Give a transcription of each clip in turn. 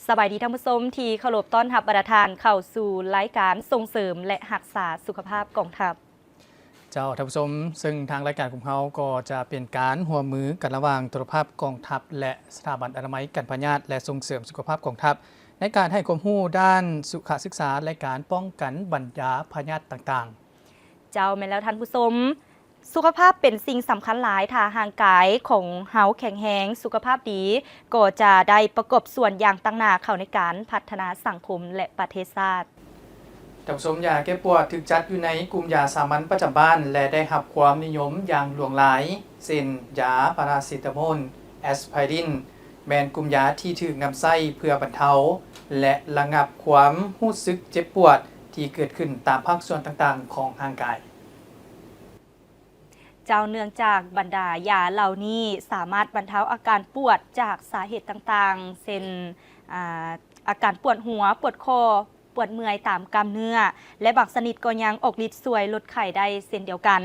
ສະບາຍດີທ່ານຜູ້ຊົມທີ່ເຄົາລົບ, ຕ້ອນຮັບບັນດາທ່ານເຂົ້າສູ່ລາຍການສົ່ງເສີມ ແລະ ຮັກສາສຸຂະພາບກອງທັບ. ເຈົ້າ ທ່ານຜູ້ຊົມ, ເຊິ່ງທາງລາຍການຂອງເຮົາກໍຈະເປັນການຮ່ວມມືກັນລະຫວ່າງໂທລະພາບກອງທັບ ແລະ ສະຖາບັນອະນາໄມກັນພະຍາດ ແລະ ສົ່ງເສີມສຸຂະພາບກອງທັບ ໃນການໃຫ້ຄວາມຮູ້ດ້ານສຸຂະສຶກສາ ແລະ ການປ້ອງກັນບັນດາພະຍາດຕ່າງໆ. ເຈົ້າ ແມ່ນແລ້ວທ່ານຜູ້ຊົມ, ສຸຂະພາບເປັນສິ່ງສຳຄັນຫຼາຍ. ຖ້າຮ່າງກາຍຂອງເຮົາແຂງແຮງ, ສຸຂະພາບດີ, ກໍຈະໄດ້ປະກອບສ່ວນຢ່າງຕັ້ງໜ້າເຂົ້າໃນການພັດທະນາສັງຄົມ ແລະ ປະເທດຊາດ. ທ່ານຜູ້ຊົມ, ຢາແກ້ປວດຖືກຈັດຢູ່ໃນກຸ່ມຢາສາມັນປະຈຳບ້ານ ແລະ ໄດ້ຮັບຄວາມນິຍົມຢ່າງຫຼວງຫຼາຍ, ເຊັ່ນ ຢາປາຣາຊີຕາໂມນ, ແອັສໄພຣິນ, ແມ່ນກຸ່ມຢາທີ່ຖືກນຳໃຊ້ເພື່ອບັນເທົາ ແລະ ລະງັບຄວາມຮູ້ສຶກເຈັບປວດທີ່ເກີດຂຶ້ນຕາມພາກສ່ວນຕ່າງໆຂອງຮ່າງກາຍ. ເຈົ້າ, ເນື່ອງຈາກບັນດາຢາເຫຼົ່ານີ້ສາມາດບັນເທົາອາການປວດຈາກສາເຫດຕ່າງໆ ເຊັ່ນ ອາ ອາການປວດຫົວ, ປວດຄໍ, ປວດເມື່ອຍຕາມກ້າມເນື້ອ ແລະ ບາງຊະນິດກໍຍັງອອກລິດຊ່ວຍລົດໄຂ້ໄດ້ເຊັ່ນດຽວກັນ.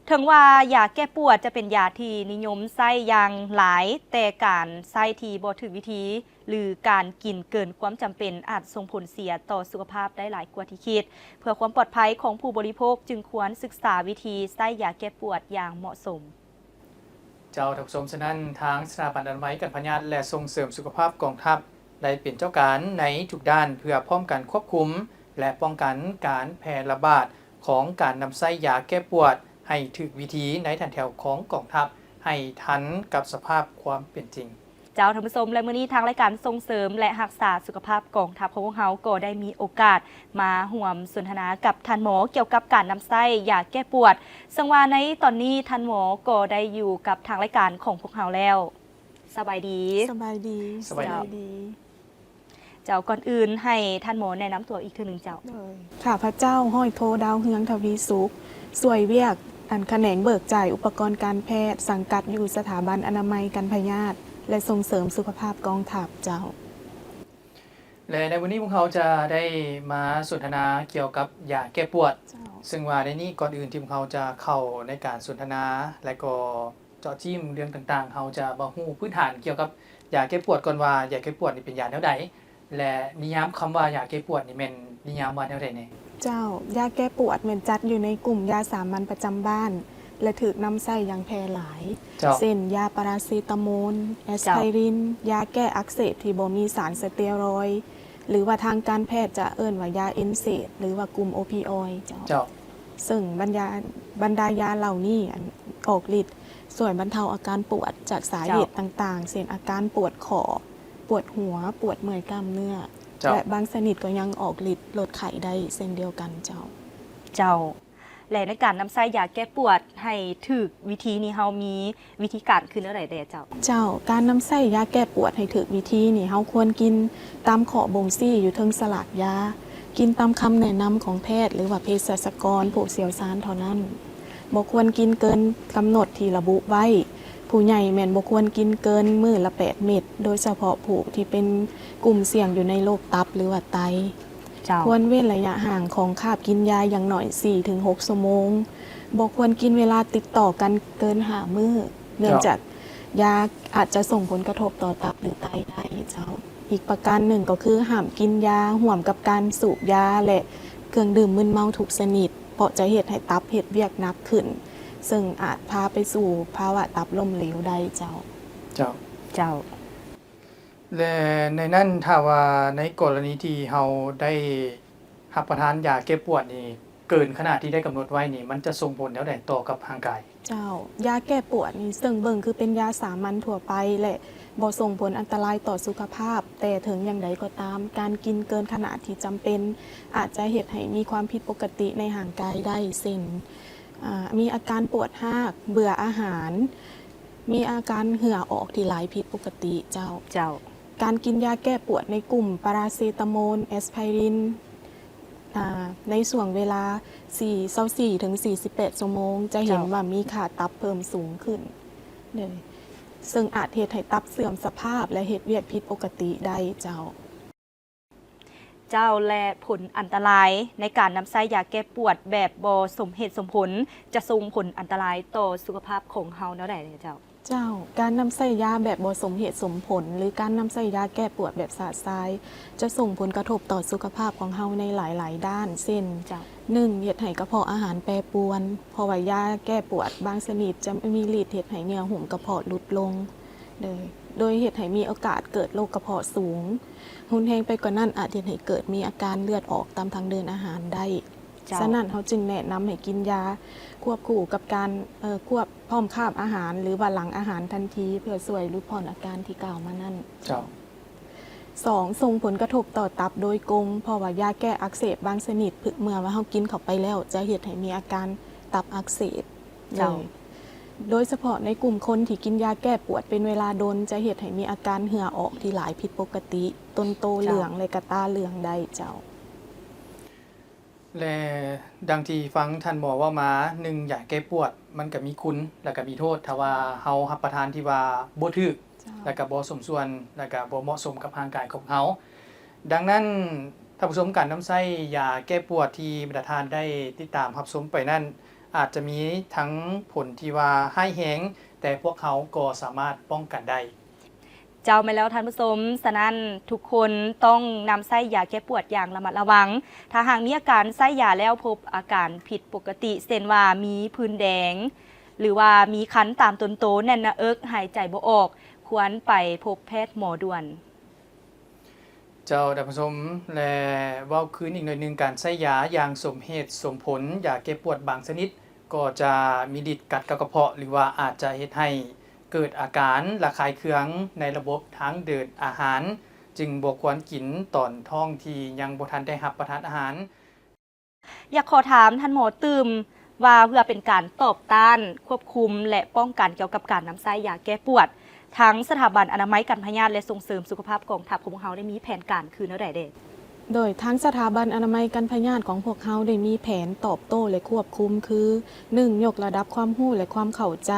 ເຖິງວ່າຢາແກ້ປວດຈະເປັນຢາທີ່ນິຍົມໃຊ້ຢ່າງຫຼາຍ, ແຕ່ການໃຊ້ທີ່ບໍ່ຖືກວິທີ ຫຼື ການກິນເກີນຄວາມຈຳເປັນອາດສົ່ງຜົນເສຍຕໍ່ສຸຂະພາບໄດ້ຫຼາຍກວ່າທີ່ຄິດ. ເພື່ອຄວາມປອດໄພຂອງຜູ້ບໍລິໂພກ ຈຶ່ງຄວນສຶກສາວິທີໃຊ້ຢາແກ້ປວດຢ່າງເໝາະສົມ. ເຈົ້າ ທ່ານຜູ້ຊົມ, ສະນັ້ນ ທາງສະຖາບັນອະນາໄມກັນພະຍາດ ແລະ ສົ່ງເສີມສຸຂະພາບກອງທັບ ໄດ້ເປັນເຈົ້າການໃນທຸກດ້ານ ເພື່ອພ້ອມກັນຄວບຄຸມ ແລະ ປ້ອງກັນການແຜ່ລະບາດຂອງການນຳໃຊ້ຢາແກ້ປວດໃຫ້ຖືກວິທີໃນຖັນແຖວຂອງກອງທັບ ໃຫ້ທັນກັບສະພາບຄວາມເປັນຈິງ. ເຈົ້າ ທ່ານຜູ້ຊົມ, ແລະ ມື້ນີ້ທາງລາຍການສົ່ງເສີມ ແລະ ຮັກສາສຸຂະພາບກອງທັບຂອງພວກເຮົາກໍໄດ້ມີໂອກາດມາຮ່ວມສົນທະນາກັບທ່ານໝໍກ່ຽວກັບການນຳໃຊ້ຢາແກ້ປວດ, ເຊິ່ງວ່າໃນຕອນນີ້ທ່ານໝໍກໍໄດ້ຢູ່ກັບທາງລາຍການຂອງພວກເຮົາແລ້ວ. ສະບາຍດີ. ສະບາຍດີ. ສະບາຍດີ. ເຈົ້າ, ກ່ອນອື່ນໃຫ້ທ່ານໝໍແນະນຳຕົວອີກເທື່ອໜຶ່ງເຈົ້າ. ໂດຍ ຂ້າພະເຈົ້າ ຮ້ອຍໂທ ດາວເຮືອງ ທະວີສຸກ, ຊ່ວຍວຽກ ອັນ ຂະແໜງເບີກຈ່າຍອຸປະກອນການແພດ, ສັງກັດຢູ່ສະຖາບັນອະນາໄມກັນພະຍາດ ແລະ ສົ່ງເສີມສຸຂະພາບກອງທັບເຈົ້າ. ແລະ ໃນມື້ນີ້ພວກເຮົາຈະໄດ້ມາສົນທະນາກ່ຽວກັບຢາແກ້ປວດ, ເຈົ້າ. ເຊິ່ງວ່າໃນນີ້ ກ່ອນອື່ນທີ່ພວກເຮົາຈະເຂົ້າໃນການສົນທະນາ ແລະ ກໍ ເຈາະຈີ້ມເລື່ອງຕ່າງໆ, ເຮົາຈະມາຮູ້ພື້ນຖານກ່ຽວກັບຢາແກ້ປວດກ່ອນວ່າ ຢາແກ້ປວດນີ້ເປັນຢາແນວໃດ ແລະ ນິຍາມຄຳວ່າຢາແກ້ປວດນີ້ແມ່ນນິຍາມວ່າແນວໃດແດ່? ເຈົ້າ, ຢາແກ້ປວດແມ່ນຈັດຢູ່ໃນກຸ່ມຢາສາມັນປະຈຳບ້ານ ແລະ ຖືກນຳໃຊ້ຢ່າງແຜ່ຫຼາຍ, ເຈົ້າ. ເຊັ່ນ ຢາປາຣາຊີຕາໂມນ, ແອັສໄພຣິນ, ເຈົ້າ. ຢາແກ້ອັກເສບທີ່ບໍ່ມີສານສະເຕີຣອຍ ຫຼືວ່າທາງການແພດຈະເອີ້ນວ່າຢາເອັນເຊດ ຫຼືວ່າກຸ່ມໂອປິອຍ ເຈົ້າ. ເຈົ້າ. ເຊິ່ງບັນດາ ບັນດາຢາເຫຼົ່ານີ້ ອັນ ອອກລິດ ຊ່ວຍບັນເທົາອາການປວດຈາກສາເຫດ ເຈົ້າ ຕ່າງໆ ເຊັ່ນ ອາການປວດຂໍ້, ປວດຫົວ, ປວດເມື່ອຍກ້າມເນື້ອ ເຈົ້າ ແລະ ບາງຊະນິດກໍຍັງອອກລິດລົດໄຂ້ໄດ້ເຊັ່ນດຽວກັນເຈົ້າ. ເຈົ້າ ແລະ ໃນການນຳໃຊ້ຢາແກ້ປວດໃຫ້ຖືກວິທີນີ້ ເຮົາມີວິທີການຄືແນວໃດແດ່ເຈົ້າ? ເຈົ້າ, ການນຳໃຊ້ຢາແກ້ປວດໃຫ້ຖືກວິທີນີ້ ເຮົາຄວນກິນຕາມຂໍ້ບົ່ງຊີ້ຢູ່ເທິງສະຫຼາກຢາ, ກິນຕາມຄຳແນະນຳຂອງແພດ ຫຼືວ່າເພສັດຊະກອນຜູ້ຊ່ຽວຊານເທົ່ານັ້ນ. ບໍ່ຄວນກິນເກີນກຳນົດທີ່ລະບຸໄວ້. ຜູ້ໃຫຍ່ແມ່ນບໍ່ຄວນກິນເກີນມື້ລະແປດເມັດ, ໂດຍສະເພາະຜູ້ທີ່ເປັນກຸ່ມສ່ຽງຢູ່ໃນໂລກຕັບ ຫຼືວ່າໄຕ. ເຈົ້າ. ຄວນເວັ້ນໄລຍະຫ່າງຂອງຄາບກິນຢາຢ່າງໜ້ອຍສີ່ເຖິງຫົກຊົ່ວໂມງ. ບໍ່ຄວນກິນເວລາຕິດຕໍ່ກັນເກີນຫ້າມື້, ເນື່ອງຈາກຢາອາດຈະສົ່ງຜົນກະທົບຕໍ່ຕັບ ຫຼື ໄຕໄດ້ເຈົ້າ. ອີກປະການໜຶ່ງກໍຄືຫ້າມກິນຢາຮ່ວມກັບການສູບຢາ ແລະ ເຄື່ອງດື່ມມຶນເມົາທຸກຊະນິດ, ເພາະຈະເຮັດໃຫ້ຕັບເຮັດວຽກໜັກຂຶ້ນ, ເຊິ່ງອາດພາໄປສູ່ພາວະຕັບລົ້ມເຫຼວໄດ້ເຈົ້າ. ເຈົ້າ. ເຈົ້າ. ແລະ ໃນນັ້ນ ຖ້າວ່າໃນກໍລະນີທີ່ເຮົາໄດ້ຮັບປະທານຢາແກ້ປວດນີ້ເກີນຂະໜາດທີ່ໄດ້ກຳນົດໄວ້ນີ້ ມັນຈະສົ່ງຜົນແນວໃດຕໍ່ກັບຮ່າງກາຍ? ເຈົ້າ, ຢາແກ້ປວດນີ້ເຊິ່ງເບິ່ງຄືເປັນຢາສາມັນທົ່ວໄປ ແລະ ບໍ່ສົ່ງຜົນອັນຕະລາຍຕໍ່ສຸຂະພາບ, ແຕ່ເຖິງຢ່າງໃດກໍຕາມ, ການກິນເກີນຂະໜາດທີ່ຈຳເປັນ ອາດຈະເຮັດໃຫ້ມີຄວາມຜິດປົກກະຕິໃນຮ່າງກາຍໄດ້, ເຊັ່ນ ອາ ມີອາການປວດຮາກ, ເບື່ອອາຫານ, ມີອາການເຫື່ອອອກທີ່ໄຫຼຜິດປົກກະຕິເຈົ້າ. ເຈົ້າ. ການກິນຢາແກ້ປວດໃນກຸ່ມປາຣາຊີຕາໂມນ, ແອັສໄພຣິນ, ອາ ໃນຊ່ວງເວລາ ຊາວສີ່ເຖິງສີ່ສິບແປດຊົ່ວໂມງ ຈະເຫັນ ເຈົ້າ ວ່າມີຄ່າຕັບເພີ່ມສູງຂຶ້ນ, ເຊິ່ງອາດເຮັດໃຫ້ຕັບເສື່ອມສະພາບ ແລະ ເຮັດວຽກຜິດປົກກະຕິໄດ້ເຈົ້າ. ເຈົ້າ ແລະ ຜົນອັນຕະລາຍໃນການນຳໃຊ້ຢາແກ້ປວດແບບບໍ່ສົມເຫດສົມຜົນ ຈະສົ່ງຜົນອັນຕະລາຍຕໍ່ສຸຂະພາບຂອງເຮົາແນວໃດແດ່ເຈົ້າ? ເຈົ້າ, ການນຳໃຊ້ຢາແບບບໍ່ສົມເຫດສົມຜົນ ຫຼື ການນຳໃຊ້ຢາແກ້ປວດແບບຊະຊາຍ ຈະສົ່ງຜົນກະທົບຕໍ່ສຸຂະພາບຂອງເຮົາໃນຫຼາຍໆດ້ານ ເຊັ່ນ ເຈົ້າ. ໜຶ່ງ, ເຮັດໃຫ້ກະເພາະອາຫານແປປວນ ເພາະວ່າຢາແກ້ປວດບາງຊະນິດຈະມີລິດເຮັດໃຫ້ເຍື່ອຫຸ້ມກະເພາະຫຼຸດລົງ ໂດຍ ໂດຍເຮັດໃຫ້ມີໂອກາດເກີດໂລກກະເພາະສູງ. ຮຸນແຮງໄປກວ່ານັ້ນ ອາດເຮັດໃຫ້ເກີດມີອາການເລືອດອອກຕາມທາງເດີນອາຫານໄດ້. ເຈົ້າ. ສະນັ້ນ ເຮົາຈຶ່ງແນະນຳໃຫ້ກິນຢາຄວບຄູ່ກັບການ ເອີ ຄວບ ພ້ອມຄາບອາຫານ ຫຼືວ່າຫຼັງອາຫານທັນທີ ເພື່ອຊ່ວຍຫຼຸດຜ່ອນອາການທີ່ກ່າວມານັ້ນ. ເຈົ້າ. ສອງ, ສົ່ງຜົນກະທົບຕໍ່ຕັບໂດຍກົງ ເພາະວ່າຢາແກ້ອັກເສບບາງຊະນິດ ເມື່ອວ່າເຮົາກິນເຂົ້າໄປແລ້ວ ຈະເຮັດໃຫ້ມີອາການຕັບອັກເສບ. ເຈົ້າ. ໂດຍສະເພາະໃນກຸ່ມຄົນທີ່ກິນຢາແກ້ປວດເປັນເວລາດົນ ຈະເຮັດໃຫ້ມີອາການເຫື່ອອອກທີ່ຫຼາຍຜິດປົກກະຕິ, ຕົນໂຕເຫຼືອງ ເຈົ້າ ແລະ ກະຕາເຫຼືອງໄດ້. ເຈົ້າ. ແລະ ດັ່ງທີ່ຟັງທ່ານໝໍເວົ້າມາ, ໜຶ່ງ ຢາແກ້ປວດມັນກະມີຄຸນ ແລະ ກະມີໂທດ ຖ້າວ່າເຮົາຮັບປະທານທີ່ວ່າບໍ່ຖືກ ເຈົ້າ ແລະ ກະບໍ່ສົມສ່ວນ ແລະ ກະບໍ່ເໝາະສົມກັບຮ່າງກາຍຂອງເຮົາ. ດັ່ງນັ້ນ ທ່ານຜູ້ຊົມ, ການນຳໃຊ້ຢາແກ້ປວດທີ່ບັນດາທ່ານໄດ້ຕິດຕາມຮັບຊົມໄປນັ້ນ ອາດຈະມີທັງຜົນທີ່ວ່າຮ້າຍແຮງ, ແຕ່ພວກເຮົາກໍສາມາດປ້ອງກັນໄດ້. ເຈົ້າ, ແມ່ນແລ້ວທ່ານຜູ້ຊົມ, ສະນັ້ນທຸກຄົນຕ້ອງນຳໃຊ້ຢາແກ້ປວດຢ່າງລະມັດລະວັງ. ຖ້າຫາກມີອາການໃຊ້ຢາແລ້ວພົບອາການຜິດປົກກະຕິ ເຊັ່ນວ່າມີຜື່ນແດງ ຫຼືວ່າມີຄັນຕາມຕົນໂຕ, ແໜ້ນໜ້າເອິກ, ຫາຍໃຈບໍ່ອອກ, ຄວນໄປພົບແພດໝໍດ່ວນ. ເຈົ້າ ທ່ານຜູ້ຊົມ, ແລະ ເວົ້າຄືນອີກໜ້ອຍໜຶ່ງ, ການໃຊ້ຢາຢ່າງສົມເຫດສົມຜົນ, ຢາແກ້ປວດບາງຊະນິດກໍຈະມີລິດກັດກັບກະເພາະ ຫຼືວ່າອາດຈະເຮັດໃຫ້ເກີດອາການລະຄາຍເຄືອງໃນລະບົບທາງເດີນອາຫານ, ຈຶ່ງບໍ່ຄວນກິນຕອນທ້ອງທີ່ຍັງບໍ່ທັນໄດ້ຮັບປະທານອາຫານ. ຢາກຂໍຖາມທ່ານໝໍຕື່ມວ່າ ເພື່ອເປັນການຕອບຕ້ານ, ຄວບຄຸມ ແລະ ປ້ອງກັນກ່ຽວກັບການນຳໃຊ້ຢາແກ້ປວດ, ທາງສະຖາບັນອະນາໄມກັນພະຍາດ ແລະ ສົ່ງເສີມສຸຂະພາບກອງທັບຂອງພວກເຮົາໄດ້ມີແຜນການຄືແນວໃດແດ່? ໂດຍທາງສະຖາບັນອະນາໄມກັນພະຍາດຂອງພວກເຮົາໄດ້ມີແຜນຕອບໂຕ້ ແລະ ຄວບຄຸມຄື ໜຶ່ງ ຍົກລະດັບຄວາມຮູ້ ແລະ ຄວາມເຂົ້າໃຈ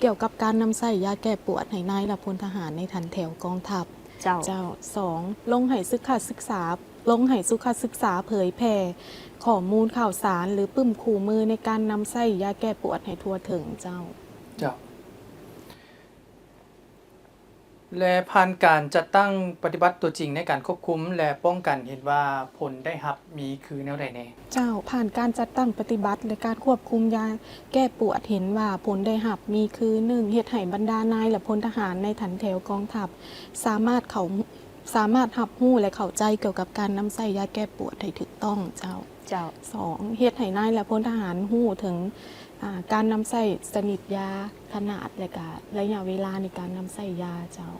ກ່ຽວກັບການນຳໃຊ້ຢາແກ້ປວດໃຫ້ນາຍ ແລະ ພົນທະຫານໃນຖັນແຖວກອງທັບ. ເຈົ້າ. ເຈົ້າ. ສອງ ລົງໃຫ້ສຶກຂະສຶກສາ ລົງໃຫ້ສຸຂະສຶກສາເຜີຍແຜ່ຂໍ້ມູນຂ່າວສານ ຫຼື ປຶ້ມຄູ່ມືໃນການນຳໃຊ້ຢາແກ້ປວດໃຫ້ທົ່ວເຖິງ. ເຈົ້າ. ເຈົ້າ. ແລະ ຜ່ານການຈັດຕັ້ງປະຕິບັດຕົວຈິງໃນການຄວບຄຸມ ແລະ ປ້ອງກັນ ເຫັນວ່າຜົນໄດ້ຮັບມີຄືແນວໃດແດ່? ເຈົ້າ. ຜ່ານການຈັດຕັ້ງປະຕິບັດ ແລະ ການຄວບຄຸມຢາແກ້ປວດ ເຫັນວ່າຜົນໄດ້ຮັບມີຄື ໜຶ່ງ ເຮັດໃຫ້ບັນດານາຍ ແລະ ພົນທະຫານໃນຖັນແຖວກອງທັບ ສາມາດເຂົ້າ ສາມາດຮັບຮູ້ ແລະ ເຂົ້າໃຈກ່ຽວກັບການນຳໃຊ້ຢາແກ້ປວດໃຫ້ຖືກຕ້ອງ. ເຈົ້າ. ເຈົ້າ. ສອງ ເຮັດໃຫ້ນາຍ ແລະ ພົນທະຫານຮູ້ເຖິງ ອາ ການນຳໃຊ້ຊະນິດຢາ, ຂະໜາດ ແລະ ກະໄລຍະເວລາໃນການນຳໃຊ້ຢາ. ເຈົ້າ.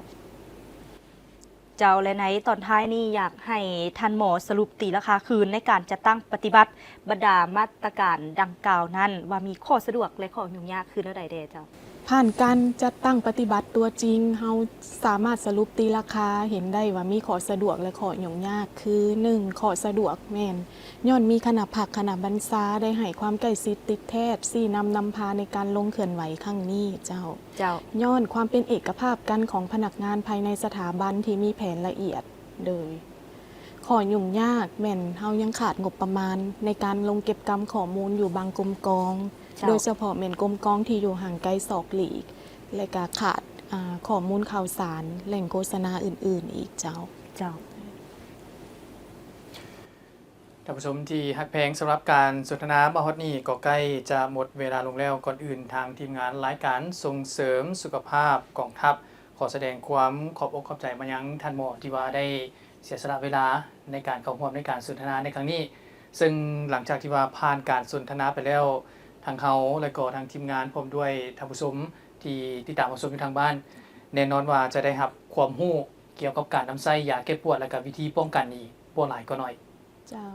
ເຈົ້າ ແລະ ໃນຕອນທ້າຍນີ້ ຢາກໃຫ້ທ່ານໝໍສະຫຼຸບຕີລາຄາຄືນໃນການຈັດຕັ້ງປະຕິບັດບັນດາມາດຕະການດັ່ງກ່າວນັ້ນ ວ່າມີຂໍ້ສະດວກ ແລະ ຂໍ້ຫຍຸ້ງຍາກຄືແນວໃດແດ່ເຈົ້າ? ຜ່ານການຈັດຕັ້ງປະຕິບັດຕົວຈິງ, ເຮົາສາມາດສະຫຼຸບຕີລາຄາເຫັນໄດ້ວ່າມີຂໍ້ສະດວກ ແລະ ຂໍ້ຫຍຸ້ງຍາກຄື ໜຶ່ງ ຂໍ້ສະດວກແມ່ນຍ້ອນມີຄະນະພັກຄະນະບັນຊາໄດ້ໃຫ້ຄວາມໃກ້ຊິດຕິດແທດ ຊີ້ນຳນຳພາໃນການລົງເຄື່ອນໄຫວຄັ້ງນີ້. ເຈົ້າ. ເຈົ້າ. ຍ້ອນຄວາມເປັນເອກະພາບກັນຂອງພະນັກງານພາຍໃນສະຖາບັນທີ່ມີແຜນລະອຽດ. ໂດຍ ຂໍ້ຫຍຸ້ງຍາກແມ່ນເຮົາຍັງຂາດງົບປະມານໃນການລົງເກັບກຳຂໍ້ມູນຢູ່ບາງກົມກອງ, ເຈົ້າ. ໂດຍສະເພາະແມ່ນກົມກອງທີ່ຢູ່ຫ່າງໄກສອກຫຼີກ ແລະ ກະຂາດ ອາ ຂໍ້ມູນຂ່າວສານ, ແຫຼ່ງໂຄສະນາອື່ນໆອີກ. ເຈົ້າ. ເຈົ້າ. ທ່ານຜູ້ຊົມທີ່ຮັກແພງ, ສຳລັບການສົນທະນາມາຮອດນີ້ກໍໃກ້ຈະໝົດເວລາລົງແລ້ວ. ກ່ອນອື່ນ, ທາງທີມງານລາຍການສົ່ງເສີມສຸຂະພາບກອງທັບ ຂໍສະແດງຄວາມຂອບອົກຂອບໃຈມາຍັງທ່ານໝໍທີ່ວ່າໄດ້ເສຍສະຫຼະເວລາໃນການເຂົ້າຮ່ວມໃນການສົນທະນາໃນຄັ້ງນີ້. ເຊິ່ງຫຼັງຈາກທີ່ວ່າຜ່ານການສົນທະນາໄປແລ້ວ, ທັງເຮົາ ແລະ ກໍທາງທີມງານ ພ້ອມດ້ວຍທ່ານຜູ້ຊົມທີ່ຕິດຕາມຮັບຊົມຢູ່ທາງບ້ານ, ແນ່ນອນວ່າຈະໄດ້ຮັບຄວາມຮູ້ກ່ຽວກັບການນຳໃຊ້ຢາແກ້ປວດ ແລະ ກະວິທີປ້ອງກັນນີ້ບໍ່ຫຼາຍກໍໜ້ອຍ. ເຈົ້າ.